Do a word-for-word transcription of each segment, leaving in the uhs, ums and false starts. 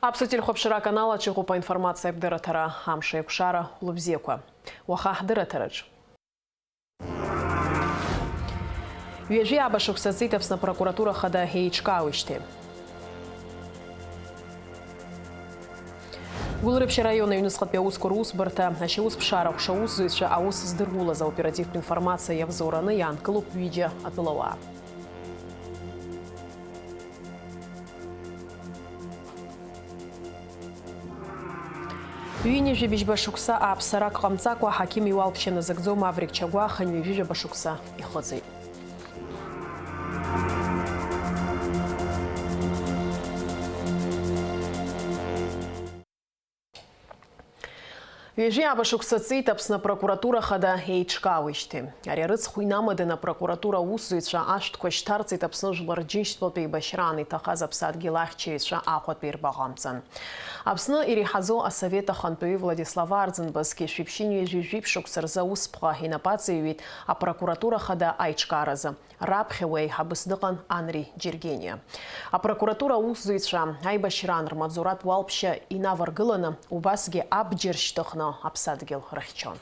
Аԥсуа телехәаԥшра аканал аҿы иҟоуп аинформациатә дырраҭара, амш еиқәшара, улыбзиақәа. Уаха ҳдырраҭараҿ. Ҩажәи ааба шықәса ҵит Аԥсны апрокуратура хада еиҿкаауеижьҭеи. Гәылрыԥшь араион аҩныҵҟатәи аусқәа русбарҭа ашьаусԥшаара ҟәша аусзуҩцәа аус здырулаз аоперативтә информациа иавзоураны иаанкылоуп ҩыџьа атәылауаа. Ҩынҩажәи быжьба шықәса ааԥсарак ҟамҵакәа аҳақьым иуалԥшьа назыгӡо Маврик Чагәаа хынҩажәи жәаба шықәса ихыҵит. Ҩажәи ааба шықәса ҵит Аԥсны апрокуратура хада еиҿкаауеижьҭеи. Ари арыцхә инамаданы апрокуратура аусзуҩцәа ашәҭқәа шьҭарҵеит Аԥсны Жәлар Џьынџьтәылатәи еибашьраан иҭахаз аԥсадгьыл ахьчаҩцәа Аҟәатәи ирбаҟа амҵан. Аԥсны иреиҳаӡоу асовет ахантәаҩы Владислав Арӡынба зқьи жәшәи ԥшьынҩажәи жәиԥшь шықәса рзы аусԥҟа инапаҵаҩит апрокуратура хада аиҿкааразы. Раԥхьа уи аиҳабыс дыҟан Анри Џьергениа. Апрокуратура аусзуҩцәа аибашьраан рмаҵуратә уалԥшьа инаваргыланы, убасгьы абџьар шьҭыхны аԥсадгьыл рыхьчон.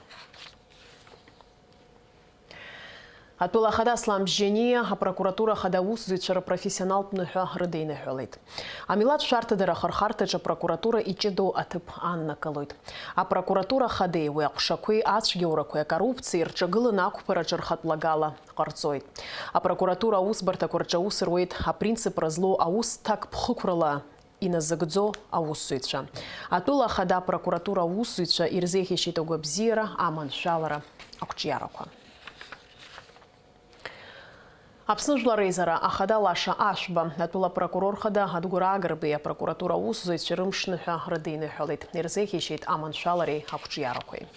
Атәыла ахада Аслан Бжьаниа апрокуратура ахада аусзуҩцәа рпрофессионалтә ныҳәа рыдиныҳәалеит. Амилаҭ шәарҭадара ахырхарҭаҿы апрокуратура иҷыдоу аҭыԥ аннакылоит. Апрокуратура ахадеи уи аҟәшақәеи ацәгьоурақәеи акоррупциеи рҿагыланы ақәԥараҿы рхатә лагала ҟарҵоит. Апрокуратура аусбарҭақәа рҿы аус руеит апринципра злоу аус ҭакԥхықәрала иназыгӡо аусзуҩцәа. Атәыла ахада апрокуратура аусзуҩцәа ирзеиӷьеишьеит агәабзиара, аманшәалара, ақәҿиарақәа. Аԥсны Жәлар Реизара ахада Лаша Ашәба, атәыла апрокурор хада Адгәыр Агрбеи апрокуратура аусзуҩцәеи рымшныҳәа рыдиныҳәалеит, ирзеиӷьеишьеит аманшәалареи ақәҿиарақәеи.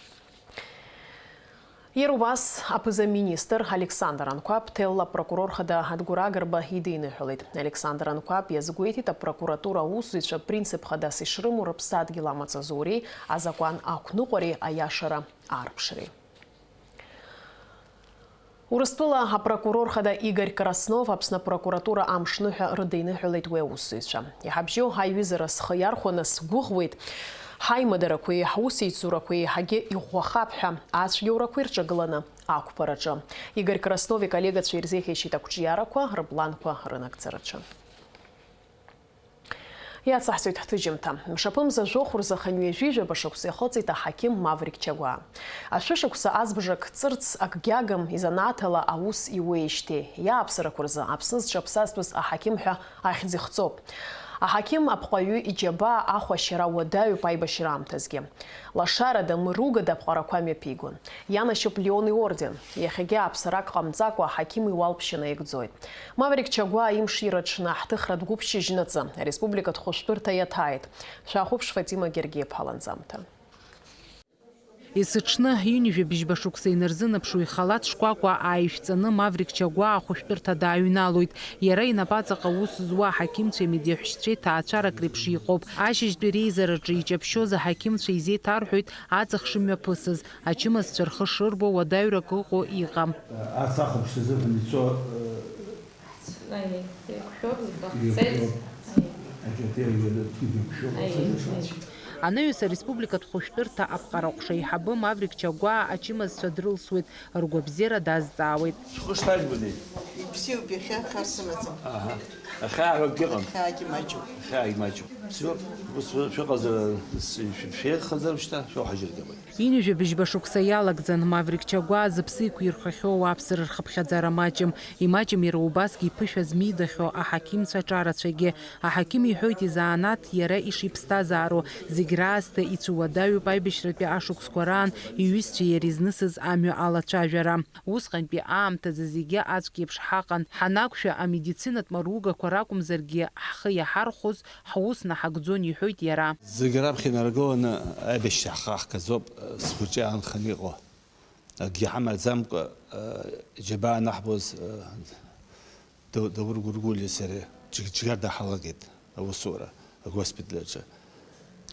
Иара убас аԥыза-министр Александр Анқәаб Ҭелла апрокурор хада Адгәыр Агрба идиныҳәалеит. Александр Анқәаб иазгәеиҭеит апрокуратура аусзуҩцәа принцип хадас ишрымоу рыԥсадгьыл амаҵазуреи азакәан ақәныҟәареи аиашара аарԥшреи. Урыстәыла апрокурор хада Игорь Краснов Аԥсны апрокуратура амшныҳәа рыдиныҳәалеит уи аусзуҩцәа. Иҳабжьоу аиҩызара схы иархәаны сгәыӷуеит, ҳаимадарақәеи ҳусеицурақәеи еиҳагьы иӷәӷәахап ҳәа ацәгьоурақәа ирҿагыланы ақәԥараҿы. Игорь Краснов иколлегацәа ирзеиӷьеишьеит ақәҿиарақәа рыпланқәа рынагӡараҿы. Иацаҳҵоит ҳҭыжьымҭа. Мшаԥымза жәохә рзы хынҩажәи жәаба шықәса ихыҵит аҳақьым Маврик Чагәаа. Ашәышықәса азбжак ҵырц акгьы агым, изанааҭала аус иуеижьҭеи, иааԥсарақәа рзы Аԥсны зҽаԥсазтәыз аҳақьым ҳәа ахьӡ ихҵоуп. Аҳақьым апҟаҩы иџьабаа ахәашьара уадаҩуп аибашьра аамҭазгьы. Лашарада, мыругада аԥҟарақәа мҩаԥигон. Ианашьоуп Леон иорден. Иахьагьы ааԥсарак ҟамҵакәа аҳақьым иуалԥшьа наигӡоит. Маврик Чагәаа имш ирыҽны аҳҭыхратә гәыԥ шьыжьнаҵы ареспубликатә хәышәтәырҭа иаҭааит. Шәахәаԥш Фатима Гергиаԥҳа ланҵамҭа. Есыҽны, ҩынҩажәи быжьба шықәса инарзынаԥшуа ихалаҭ шкәакәа ааишәҵаны Маврик Чагәаа ахәышәтәырҭа дааҩналоит. Иара инапаҵаҟа аус зуа аҳақьымцәеи амедиаҳәшьцәеи ҭаацәарак реиԥш иҟоуп. Ашьыжьтәи реизараҿы иҷаԥшьоз аҳақьымцәа изеиҭарҳәоит аҵх шымҩаԥысыз, ачымазцәа рхы шырбо уадаҩрак ыҟоу иҟам. Аҵх ахәаԥшцәа азыҳәан ицо, Аиеи, еиқәшәоуп, еиқәшәоуп. Аиеи. Аиеи. Анаҩс ареспубликатә хәышәтәырҭа аԥҟараҟәша аиҳабы Маврик Чагәаа ачымазцәа дрылсуеит, ргәабзиара дазҵаауеит. Шәхы шԥажәбонеи? Ибзиоуп, иахьа хар сымаӡам. Аҳа. Ахьаа ҳәа акгьы ыҟам. Ахьаагьы маҷуп. Ахьаагьы маҷуп. Все, ус шәыҟазар, шәеихазар шьҭа, шәоуҳажьыргьы ауеит. Ҩынҩажәи быжьба шықәса иалагӡан Маврик Чагәаа зыԥсы еиқәирхахьоу ауааԥсыра рхыԥхьаӡара маҷым. Имаҷым иара убасгьы иԥышәа змидахьоу аҳақьымцәа аҿарацәагьы. Аҳақьым иҳәоит изанааҭ иара ишиԥсҭазаароу. Зегь раасҭа ицәуадаҩуп аибашьратәи ашықәсқәа раан иҩызцәеи иареи знысыз амҩа алацәажәара. Усҟантәи аамҭазы зегьы аӡәк еиԥш ҳаҟан. Ҳанақәшәа, амедицинатә маругақәа ракәымзаргьы, ҳхы иаҳархәоз, ҳус наҳагӡон, иҳәоит иара. Зегь раԥхьа инаргыланы аибашьцәа ҳхы аҳгаӡоуп, сгәаҿы иаанханы иҟоу. Акгьы ҳамаӡамкәа, џьабаа анаҳбоз, Даур Гәыргәлиа сареи џьг-, џьгар даҳалагеит аусура агоспиталь аҿы.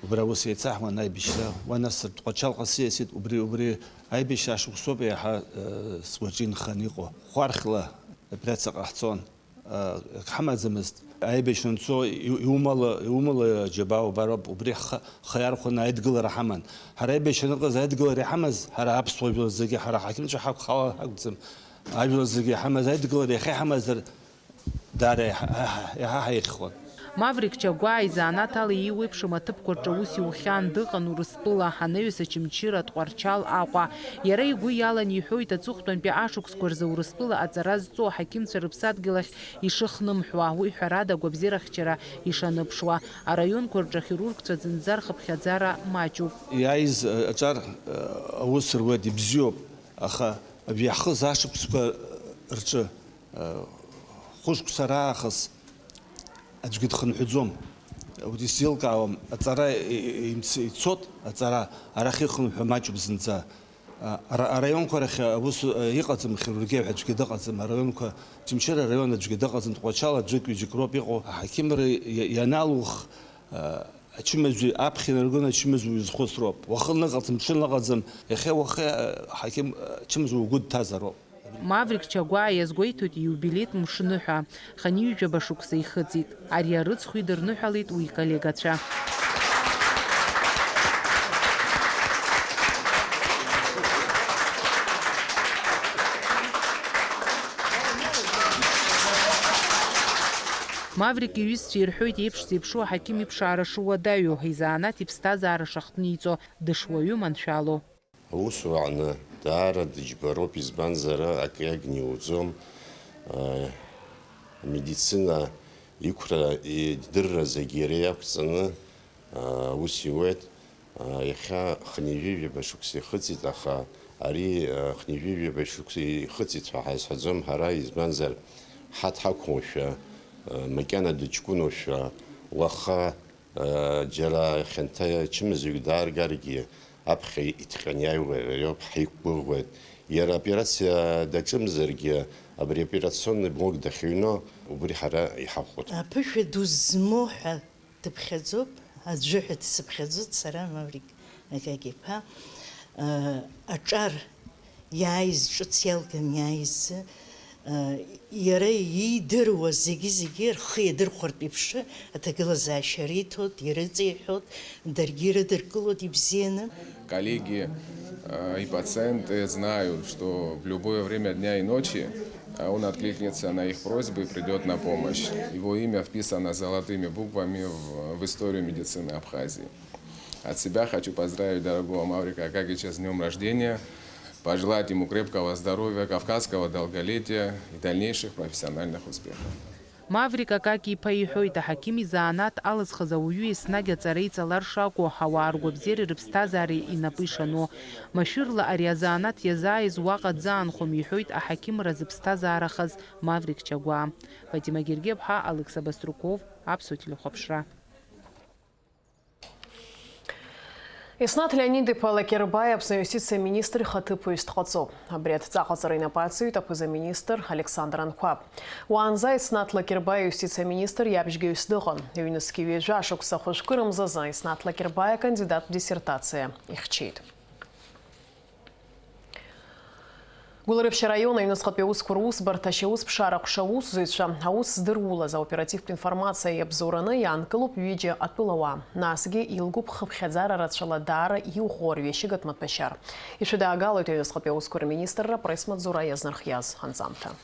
Убра аус еицаҳуан аибашьра, уа нас Тҟәарчал ҟасиасит, убри, убри аибашьра ашықәсоуп еиҳа, э, сгәаҿы инханы иҟоу. Хәархьла абри аҵаҟа ҳцон, э, ак ҳамаӡамызт. Аибашьра анцо иу-, иумала, иумала џьабаа убароуп, убри ҳхы, ҳхы иархәаны аидгылара ҳаман. Ҳара аибашьра аныҟаз аидгылара иҳамаз, ҳара аԥсуа жәлар зегьы, ҳара ҳақьымцәа ҳакәхала ҳакәӡам. Ажәлар зегьы иҳамаз аидгылара иахьа иҳамазар, даара иаҳа, иаҳа, иаҳа ҳаихьуан. Маврик Чагәаа изанааҭ ала ииуеиԥшым аҭыԥқәа рҿы аус иухьан дыҟан Урыстәыла, анаҩс Очамчыра, Тҟәарчал, Аҟәа. Иара игәы иалан иҳәоит, аҵыхәтәантәи ашықәсқәа рзы Урыстәыла аҵара зҵо аҳақьымцәа рыԥсадгьыл ахь ишыхнымҳәуа. Уи, ҳәарада, агәабзиарахьчара ишаныԥшуа. Араионқәа рҿы ахирургцәа зынӡа рхыԥхьаӡара маҷуп. Иааиз, э, аҿар, э, аус руеит, ибзиоуп, аха абри ҳхыз ашықәсқәа рҿы, э, хәышықәса раахыс аӡәгьы дхынҳәӡом. Убри сзеилкаауам, аҵара и-, и-, имц-, ицот, аҵара арахь ихынҳәуа маҷуп зынӡа. А, ара-, араионқәа рахь аус, а, иҟаӡам, хирургиа ҳәа аӡәгьы дыҟаӡам, араионқәа, Очамчыра араион аӡәгьы дыҟаӡам, Тҟәарчал аӡәык-ҩыџьак роуп иҟоу, аҳақьымра иа-, ианалух, а, ачымазаҩ аԥхьа инаргон ачымазаҩ изхәыцроуп. Уахынла ыҟаӡам, ҽынла ыҟаӡам, иахьа уахи, а, ҳақьым, а, ачымазаҩ угәы дҭазароуп. Маврик Чагәаа иазгәеиҭоит ииубилеитә мшны ҳәа, хынҩажәаба шықәса ихыҵит. Ари арыцхә идырныҳәалеит уи иколлегацәа. Маврик иҩызцәа ирҳәоит еиԥш зеиԥшу аҳақьым иԥшаара шуадаҩу, изанааҭ иԥсҭазаара шахҭниҵо, дышуаҩу маншәалоу. Аусура аҟны даара дыџьбароуп, избанзар, акы иагны иуӡом. Амедицина иқәра, идырра зегьы иара иақәҵаны аус иуеит. Иахьа хынҩажәижәаба шықәса ихыҵит, аха ари хынҩажәижәаба шықәса ихыҵит ҳәа ҳазҳәаӡом ҳара, избанзар, ҳаҭ ҳақәымшәа, макьана дыҷкәыноушәа, уаха Џьара хьанҭа ачымазаҩ дааргаргьы, аԥхьа иҭҟьаны иааиуа иоуп, ҳаиқәгәыӷуеит. Иара аоперациа даҿымзаргьы, абри аоперационный блок дахьыҩноу, убри ҳара иҳахәоит. Аԥышәа ду змоу ҳәа дыԥхьаӡоуп, аӡәы ҳәа дсыԥхьаӡоит сара, Маврик Акакь-иԥа. Аҿар Иааиз, ҿыц иалган иааиз, э, иара иидыруа зегьы-зегьы рхы иадырхәартә еиԥш, аҭагылазаашьа риҭоит, ирыҵеиҳәоит, даргьы ирыдыркылоит ибзианы. Коллеги, э, и пациенты знают, что в любое время дня и ночи, э, он откликнется на их просьбы и придёт на помощь. Его имя вписано золотыми буквами в, в историю медицины Абхазии. От себя хочу поздравить дорогого Маврика Акакича с днём рождения, пожелать ему крепкого здоровья, кавказского долголетия и дальнейших профессиональных успехов. Маврик Акакь-иԥа иҳәоит, аҳақьым изанааҭ алызхыз ауаҩы еснагь аҵара иҵалар шакәу, ауаа ргәабзиареи рыԥсҭазаареи инапы ишану. Машәырла ари азанааҭ иазааиз уаҟа дзаанхом, иҳәоит аҳақьымра зыԥсҭазаарахаз Маврик Чагәаа. Фатима Гергиаԥҳа, Алықьса Баструков, Аԥсуа телехәаԥшра. Еснаҭ Леонид-иԥа Лакербаи Аԥсны аиустициа аминистр ихаҭыԥуаҩыс дҟаҵоуп. Абри адҵа аҟаҵара инапы аҵаҩит аԥыза-министр Александр Анқәаб. Уаанӡа Еснаҭ Лакербаи аиустициа аминистр иабжьгаҩыс дыҟан. Ҩнызқьи ҩажәа шықәса хәажәкырамзазы Еснаҭ Лакербаи акандидаттә диссертациа ихьчеит. Гәылрыԥшь араион аҩныҵҟатәи аусқәа русбарҭа ашьаусԥшаара ҟәша аусзуҩцәа аус здырулаз аоперативтә информациа иабзоураны иаанкылоуп ҩыџьа атәылауаа. Насгьы илгуп хыԥхьаӡара рацәала даара иӷәӷәоу арҩашьыгатә маҭәашьар. Ишәыдаагалоит аҩныҵҟатәи аусқәа рминистрра апресс-маҵзура иазнархиаз анҵамҭа.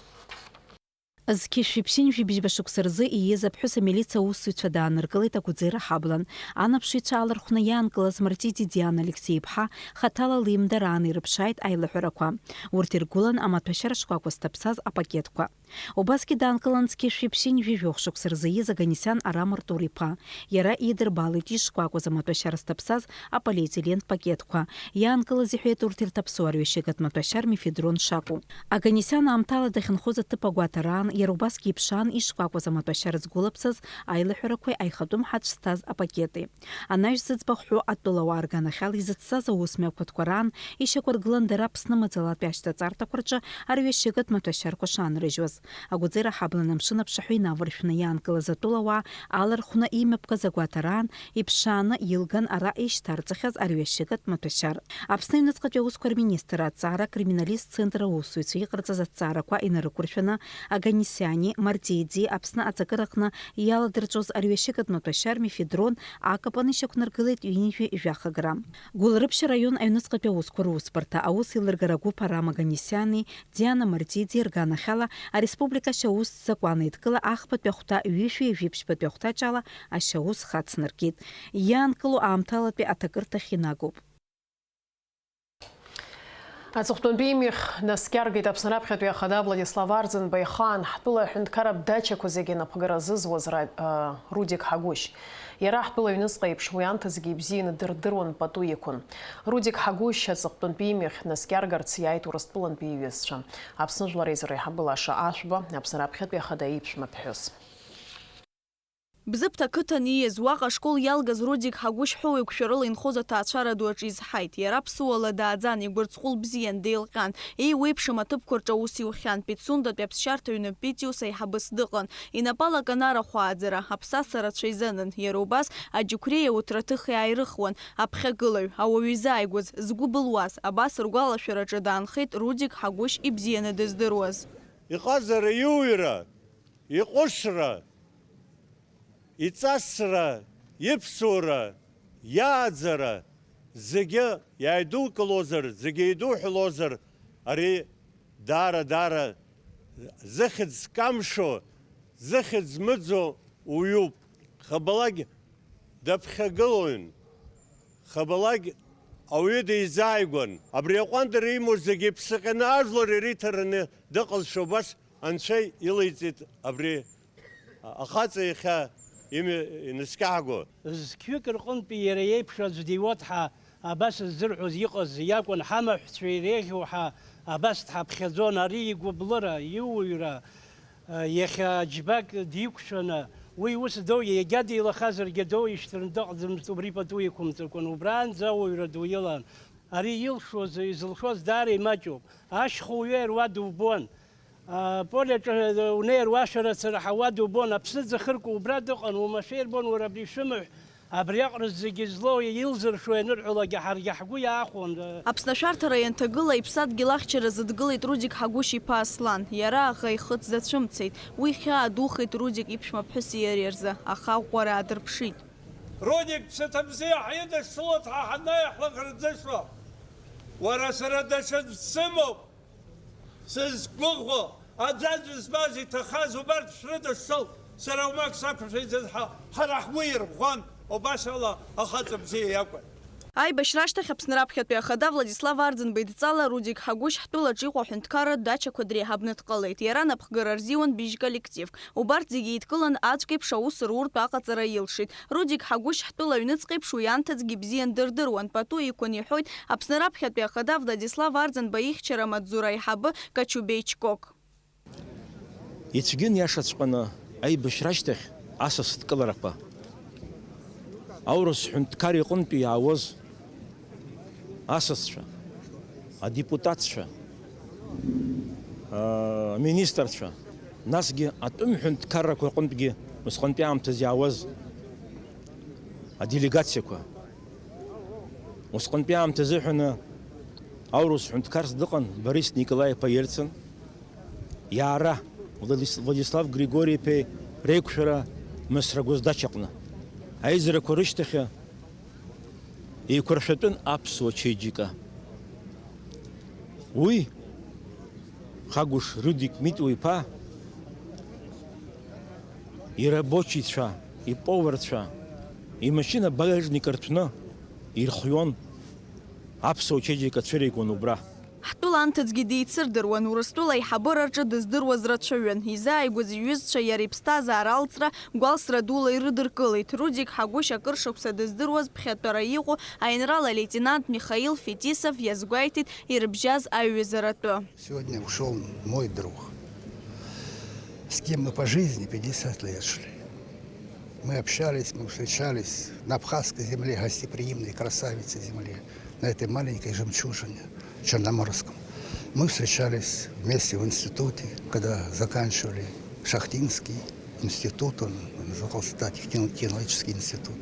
Зқьи шәиԥшьынҩажәи бжьба шықәса рзы ииз аԥҳәыс амилициа аусзуҩцәа дааныркылеит Агәӡера ҳаблан. Анаԥшыҩцәа аалархәны иаанкылаз Мартиди Диана Алексеи-иԥҳа хаҭала леимдараан ирыԥшааит аилаҳәарақәа. Урҭ иргәылан амаҭәашьара шкәакәа зҭаԥсаз апакетқәа. Убасгьы даанкылан зқьи шәиԥшьынҩажәи жәохә шықәса рзы ииз Оганесиан Арам Артур-иԥа. Иара идырбалеит ишкәакәаз амаҭәашьара зҭаԥсаз аполиетилентә пакетқәа. Иаанкылаз иҳәеит урҭ ирҭаԥсоу арҩашьыгатә маҭәашьар мефедрон шакәу. Оганесиан аамҭала дахьынхоз аҭыԥ агәаҭараан, иара убасгьы иԥшаан ишкәакәаз амаҭәашьар згәылаԥсаз аилаҳәарақәеи аихатәы мҳаҵә зҭаз апакети. Анаҩс зыӡбахә ҳәоу атәылауаа рганахьала изыццаз аус мҩақәатәқәа раан ишьақәыргылан дара Аԥсны маӡалатәи ашьҭаҵарҭақәа рҿы арҩашьыгатә маҭәашьарқәа шаанрыжьуаз. Агәаҵера ҳаблан амшын аԥшаҳәа инаваршәны иаанкылаз атәылауаа алархәны имҩаԥгаз агәаҭараан иԥшааны илган ара ишьҭарҵахьаз арҩашьыгатә маҭәашьар. Аԥсны аҩныҵҟатәи аусқәа рминистрра аҭҵаара акриминалисттә центр аусзуҩцәа иҟарҵаз аҭҵаарақәа инарықәыршәаны, Оганесиани Мардиди Аԥсны аҵакыраҟны иаладырҵәоз арҩашьыгатә маҭәашьар мефедрон акапан ишьақәнаргылеит ҩынҩажәи жәаха грамм. Гәылрыԥшь араион аҩныҵҟатәи аусқәа русбарҭа аус еилыргара агәыԥ Арам Оганесиани Диана Мардиди рганахьала, ареспублика ашьаустә закәан еидкыла ахԥатәи ахәҭа ҩышәи жәиԥшьбатәи ахәҭаҷ ала ашьаус хацнаркит. Иаанкылоу аамҭалатәи аҭакырҭахь инагоуп. Аҵыхәтәантәи имҩахь наскьаргеит Аԥсны раԥхьатәи ахада Владислав Арӡынба ихаан, ҳтәыла аҳәынҭқарратә дачақәа зегьы анапхгара зызуаз ра-, а, Рудик Ҳагәышь. Иара ҳтәыла аҩныҵҟа еиԥш уи анҭыҵгьы ибзианы дырдыруан пату иқәын. Рудик Ҳагәышь аҵыхәтәантәи имҩахь наскьаргарц иааит Урыстәылантәи иҩызцәа. Аԥсны Жәлар Еизара аиҳабы Лаша Ашәба, Аԥсны раԥхьатәи ахада иԥшәма ԥҳәыс. Бзыԥҭа ақыҭан ииаз, уаҟа ашкол иалгаз Рудик Ҳагәышь ҳәоу еиқәшәарыла инхоз аҭаацәара ду аҿы изҳаит. Иара ԥсуала дааӡан, игәырҵҟәыл бзиан, деилҟьан. Еиуеиԥшым аҭыԥқәа рҿы аус иухьан. Пицундатәи аԥсшьарҭа ҩны Питиус аиҳабыс дыҟан. Инапала аканара хәааӡара, аԥсаса рацәа изанын. Иара убас аџьықәреи ауҭраҭыхи ааирыхуан. Аԥхьагылаҩ, ауаҩы изааигәаз, згәы былуаз, абас ргәалашәараҿы даанхеит Рудик Ҳагәышь ибзианы дыздыруаз. Иҟазара, иуҩра, иҟәышра, иҵасра, иԥсуара, иааӡара, зегьы иааидулкылозар, зегьы еидуҳәалозар, ари даара, даара зыхьӡ зкамшо, зыхьӡ змыӡо уаҩуп. Хабалак даԥхьагылон, хабалак ауаҩы дизааигәан. Абри аҟәандара имоу зегьы иԥсы ҟьаны ажәлар ириҭараны дыҟазшәа убас Анцәа илеиҵеит абри ахаҵа иахьа имҩа инаскьаҳго. Зқьҩык рҟынтәи иара иеиԥш аӡә диуеит ҳәа абас ззырҳәоз иҟаз иакәын, ҳамаҳәцәа иреиӷьу ҳәа абас дҳаԥхьаӡон, ари игәыблыра, иуаҩра, иахьа џьбак диқәшәаны, уи ус доу, егьа деилахазаргьы доу ишьҭырны дыҟаӡамызт, убри пату иқәымҵакәан, убраанӡа ауаҩра ду илан. Ари илшоз, изылшоз даара имаҷуп. Ашьха уҩеир уа дубон. А, поле аҿы унеир уашәарацара ҳауа дубон, аԥсыӡ ахыркәа убра дыҟан, уамашәа ирбон уара абри шәымаҳә, абриаҟара зегьы злоу илзыршо ианырҳәалакгьы ҳаргьы ҳгәы иаахәон. Аԥсны ашәарҭара ианҭагыла, иԥсадгьыл ахьчара зыдгылеит Рудик Ҳагәышь-иԥа Аслан. Иара аӷа ихыц дацәымцеит. Уи хьаа духеит Рудик иԥшәма ԥҳәыси иареи рзы, аха аӷәӷәара аадырԥшит. Рудик, ԥсаҭа бзиа ҳидашшылоит ҳа ҳанааи ҳлаӷырӡышо. Уара сара даҽаӡә дсымоуп. Сызқәгәыӷуа, аӡә аӡә збаз, иҭахаз убарҭ шәрыдышшылт, сара умак сақәшәеит ҳәа ҳара ҳгәы ирӷәӷәан, убас ала ахаҵа бзиа иакәын. Аибашьра ашьҭахь Аԥсны раԥхьатәи ахада Владислав Арӡынба идҵала Рудик Ҳагәышь ҳтәылаҿ иҟоу аҳәынҭқарратә дачақәа дреиҳабны дҟалеит. Иара анапхгара рзиуан быжь коллективк. Убарҭ зегьы еидкылан аӡәк еиԥш аус руртә аҟаҵара илшеит. Рудик Ҳагәышь ҳтәыла аҩныҵҟа еиԥш уи анҭыҵгьы бзиан дырдыруан, пату иқәын иҳәоит Аԥсны раԥхьатәи ахада Владислав Арӡынба ихьчара амаҵзура аиҳабы Качубеи Чкок. Ицәгьан иашаҵәҟьаны аибашьра ашьҭахь асасдкыларақәа. Аурыс ҳәынҭқар иҟынтәи иаауаз асасцәа, адепутатцәа, аа, аминистрцәа, насгьы атәым ҳәынҭқаррақәа рҟынтәгьы усҟантәи аамҭазы иаауаз аделегациақәа. Усҟантәи аамҭа азыҳәаны аурыс ҳәынҭқарс дыҟан Борис Николаи-иԥа Ельцин. Иаара Владис-, Владислав Григори-иԥеи реиқәшәара Мысра Гәыздачаҟны. Аизарақәа рышьҭахьы еиқәыршәатәын аԥсуа чеиџьыка. Уи Хагәыш Рудик Митәуа-иԥа ирабочицәа, иповарцәа, имашьына багажник рҭәны ирхион, аԥсуа чеиџьыка цәыригон убра. Ҳтәыла анҭыҵгьы деицырдыруан, Урыстәыла аиҳабыраҿы дыздыруаз рацәаҩын. Изааигәаз иҩызцәа иара иԥсҭазаара алҵра гәалсра дула ирыдыркылеит. Рудик Ҳагәышь акыр шықәса дыздыруаз ԥхьатәара иҟоу аинрал алеитенант Михаил Фетисов иазгәеиҭеит ирыбжьаз аиҩызаратәы. Сегодня ушёл мой друг, с кем мы по жизни пятьдесят лет шли. Мы общались, мы встречались на абхазской земле, гостеприимной красавице земле, на этой маленькой жемчужине черноморском. Мы встречались вместе в институте, когда заканчивали Шахтинский институт, он назывался, да, техни-, технологический институт.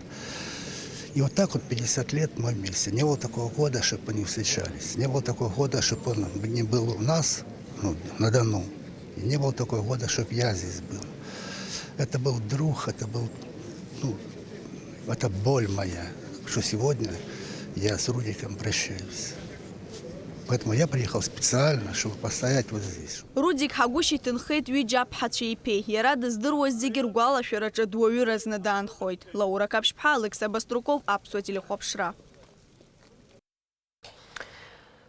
И вот так вот пятьдесят лет мы вместе. Не было такого года, чтобы мы не встречались. Не было такого года, чтобы он не был у нас, ну, на Дону. И не было такого года, чтобы я здесь был. Это был друг, это был, ну, это боль моя, что сегодня я с Рудиком прощаюсь. Поэтому я приехал специально, чтобы постоять вот здесь. Рудик ҳагәышьа иҭынхеит ҩыџьа аԥҳацәа иԥеи. Иара дыздыруаз зегьы ргәалашәараҿы дуаҩыразны даанхоит. Лаура Қаԥшьԥҳа, Алықьса Баструков, Аԥсуа телехәаԥшра.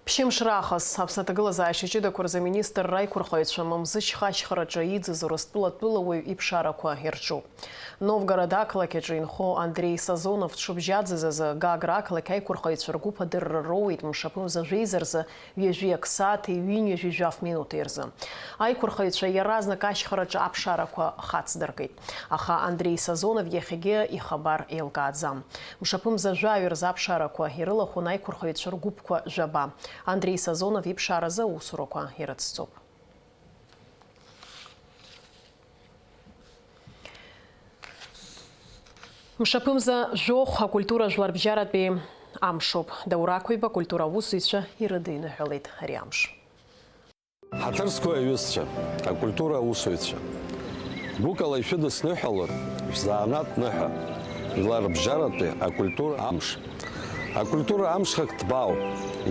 Ԥшьымш раахыс Аԥсны аҭагылазаашьа ҷыдақәа рзы аминистрра аиқәырхаҩцәа Мамзышьха ашьхараҿы иӡыз Урыстәылатәылауаҩ иԥшаарақәа ирҿуп. Новгород ақалақь аҿы инхо Андреи Сазонов дшыбжьаӡыз азы Гагра ақалақь аиқәырхаҩцәа ргәыԥ адырра роуеит мшаԥымза жәеиза рзы ҩажәи акы сааҭи ҩынҩажәи жәаф минуҭи рзы. Аиқәырхаҩцәа иаразнак ашьхараҿы аԥшаарақәа хацдыркит. Аха Андреи Сазонов иахьагьы ихабар еилкааӡам. Мшаԥымза жәаҩа рзы аԥшаарақәа ирылахәын аиқәырхаҩцәа ргәыԥқәа жәаба. Андреи Сазонов иԥшааразы аусурақәа ирыцҵоуп. Мшаԥымза жәохә акультура жәларбжьаратәи амшоуп. Даур Ақәеиба акультура аусзуҩцәа ирыдиныҳәалеит ари амш. Ҳаҭыр зқәу аҩызцәа, акультура аусуҩцәа, гәыкала ишәыдысныҳәалоит шәзанааҭ ныҳәа, жәларбжьаратәи акультура амш. Акультура амш хак ҭбаауп,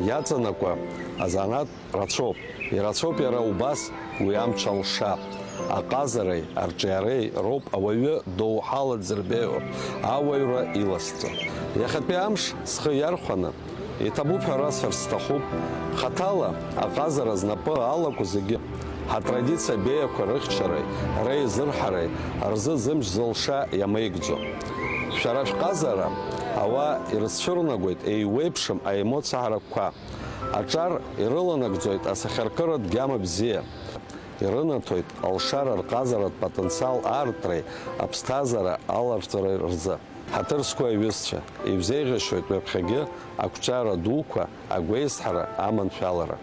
иаҵанакуа азанааҭ рацәоуп, ирацәоуп иара убас уи амч алша, аҟазареи арҿиареи роуп ауаҩы доуҳала дзырбеио, ауаҩра илазҵо. Иахьатәи амш схы иархәаны, иҭабуп ҳәа расҳәарц сҭахуп, хаҭала аҟазара знапы алаку зегьы, ҳатрадициа беиақәа рыхьчареи реизырҳареи рзы зымч зылша иамеигӡо. Шәара шәҟазара ауаа ирызцәырнагоит еиуеиԥшым аемоциа ҳаракқәа, аҿар ирыланагӡоит асахьаркыратә гьама бзиа, ирынаҭоит алшара рҟазаратә потенциал аартреи аԥсҭазаара аларҵәареи рзы. Ҳаҭыр зқәу аҩызцәа, ибзеиӷьасшьоит ҩаԥхьагьы ақәҿиара дуқәа, агәеизҳара, аманшәалара.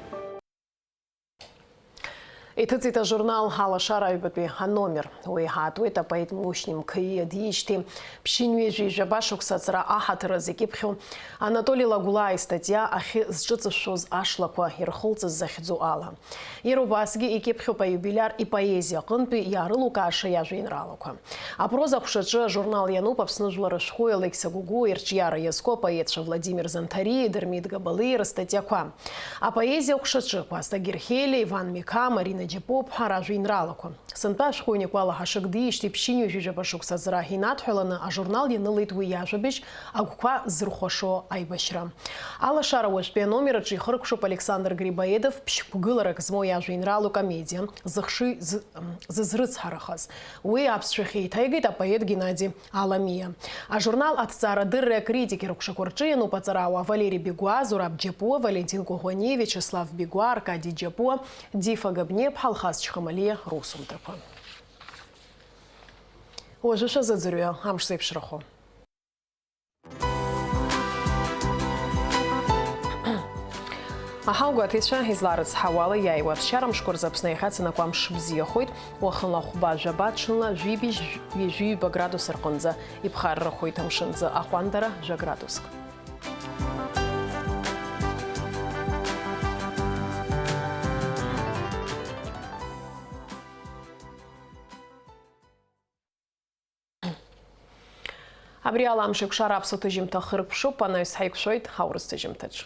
Иҭыҵит ажурнал Алашара аҩбатәи аномер. Уи иҳаатуеит апоет Мушьни Мқаииа диижьҭеи ԥшьынҩажәи жәаба шықәса аҵра аҳаҭыр азы икьыԥхьу Анатоли Лагәлаа истатиа Ахьы зҿыҵышәшәоз ашлақәа ирхылҵыз захьӡу ала. Иара убасгьы икьыԥхьуп аиубилиар ипоезиа аҟынтәи иаарылукааша иажәеинраалақәа. Апроза аҟәшаҿы ажурнал иануп Аԥсны жәлар ашәҟәыҩҩы Алықьса Гогәуеи рҿиара иазку апоетцәа Владимир Занҭариеи Дырмит Габалиеи рыстатиақәа. Апоезиа аҟәшаҿы Кәасҭа Герхелиа, Иван Миқаа, Марина Џьапуаԥҳа ражәеинраалақәа. Сынтәа ашәҟәыҩҩы Никәала Ҳашыг диижьҭеи ԥшьынҩажәи жәаба шықәса аҵра инаҭҳәаланы ажурнал ианылеит уи иажәабжь Агәқәа зырхәашо аибашьра. Алашара уажәтәи аномер аҿы ихыркәшоуп Александр Грибоедов ԥшьқәгыларак змоу иажәеинраалоу комедиа, зыхшыҩ з-, зызрыцҳарахаз. Уи аԥсшәахь еиҭаигеит апоет Геннади Аламиа. Ажурнал аҭҵаарадырреи акритики рыҟәшақәа рҿы иануп аҵарауаа Валери Бигәаа, Зураб Џьапуа, Валентин Коӷониа, Виачеслав Бигәаа, Аркади Џьапуа, Дифа Габниаԥҳа, Алхас Чхамалиа русумҭақәа. Уажәы шәазыӡырҩы, амш зеиԥшрахо. Аҳаугәаҭеицәа изларыцҳауала, иааиуа аԥсшьара мшқәа рзы Аԥсны иахьацанакуа амш бзиахоит, уахынла хәба жәаба, ҽынла жәибжь ҩажәи ҩба градус рҟынӡа, иԥхаррахоит амшын аӡы аҟәандара жәа градуск. Абри ала амш еиқәшара аԥсуа ҭыжьымҭа хыркәшоуп, анаҩс ҳаиқәшәоит ҳаурыс ҭыжьымҭаҿ.